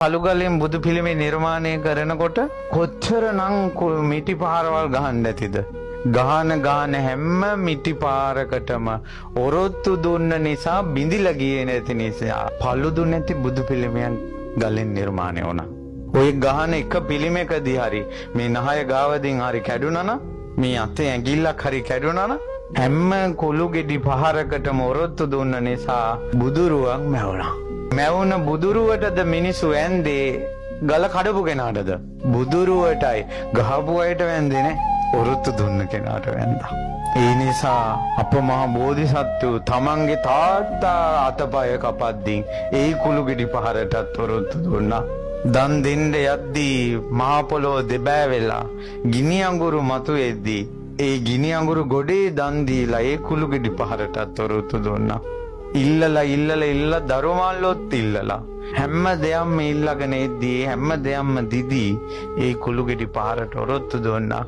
පළුගලින් බුදු පිළිමේ නිර්මාණය කරනකොට කොච්චර නම් මිටි පාරවල් ගහන්න ඇතිද? ගහන ගහන හැම මිටි පාරකටම ඔරොත්තු දුන්න නිසා, බිඳිලා ගියේ නැති නිසා පළුදු නැති බුදු පිළිමයන් ගලෙන් නිර්මාණය වුණා. ඔය ගහන එක පිළිමයකදී හරි මේ නහය ගාවදින් හරි කැඩුනා නම්, මේ අතේ ඇඟිල්ලක් හරි කැඩුනා නම්, හැම කුළු ගෙඩි පහරකටම ඔරොත්තු දුන්න නිසා බුදුරුවන් මැවුණා. මැවුන බුදුරුවටද මිනිස්සු වැන්දේ, ගල කඩපු කෙනාටද? බුදුරුවටයි. ගහපු අයට වැන්දේ නෑ. ඔරොත්තු දුන්න කෙනාට වැන්දා. ඒ නිසා අප මහ බෝධිසත්වෝ තමන්ගේ තාත්තා අතපය කපද්දී ඒ කුළු ගෙඩි පහරටත් ඔරොත්තු දුන්නා. දන් දෙන්න යද්දී මහ පොළොව දෙබෑ වෙලා ගිනි අඟුරු මතුවෙද්දී ඒ ගිනි අඟුරු ගොඩේ දන් දීලා ඒ කුළු ගෙඩි පහරටත් ඔරොත්තු දුන්නා. ඉල්ලලා ඉල්ලලා ඉල්ලලා දරුමල්ලොත් ඉල්ලලා හැම දෙයක්ම ඉල්ලගෙන එද්දී හැම දෙයක්ම දිදී ඒ කුළු ගෙඩි පහරට ඔරොත්තු දුන්නා.